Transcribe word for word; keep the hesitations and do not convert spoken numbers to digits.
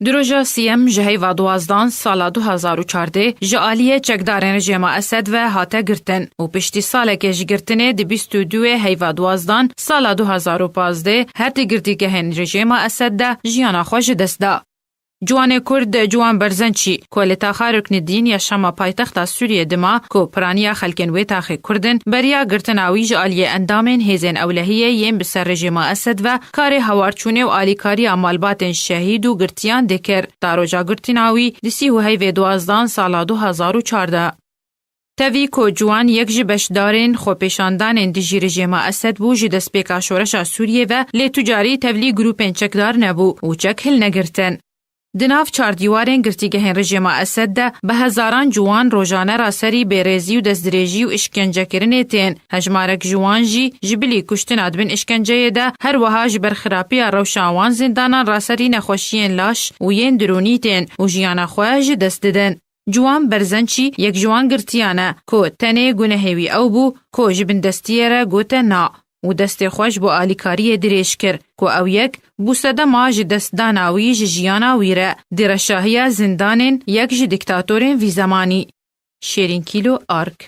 Di roja siyem ji heyva duwazdan sala du hazar û çardeh ji aliyê çekdarên rejêma Esed ve hate girtin û piştî salekê ji girtinê di bîst û duê heyva duwazdan sala du hazar û pazdeh her di girtîgehên rejêma Esed de jiyana xwe ji dest da. Ciwanê Kurd Ciwan Berzençî, ku li taxa Ruknidîn ya Şama paytexta Sûriyê dima, ku piraniya xelkên wê taxê Kurd in, beriya girtina wî ji aliyê endamên hêzên ewlehiyê yên bi ser rejêma Esed ve karê hawarçûnê û alîkariya malbatên şehîd û girtiyan dikir. Ta roja girtina wî di sî û heyvê duwazdan sala du hazar û çardeh. Tevî ku Ciwan yek ji beşdarên xwepêşandanên dijî rejêma Esed bû, ji destpêka şoreşa Sûriyê ve lê tu carî tevlî grûpên çekdar nebû û çek hilnegirtin. Di nav çar dîwarên girtîgehên rejêma Esed de bi hezaran ciwan rojane raserî bêrêzî û destdirêjî û îşkencekirinê tên. Hejmarek ji wan jî ji bilî kuştina di bin îşkenceyê de, her wiha ji ber xirapiya rewşa wan zîndanan raserî nexweşiyên laş û yên dirûnî tên û jiyana xwe ji dest didin. Ciwan Berzençî yek ji wan girtiyan e ku tenê gunehê wî ew bû ku ji bindestiyê re gote na û destê xwe ji bo alîkariyê dirêj kir ku ew yek bû sedema ji destdana wî ji jiyana wî re di reşahiya zindanên yek ji dîktatorên vî zemanî. Şêrîn Kîlo, Ark.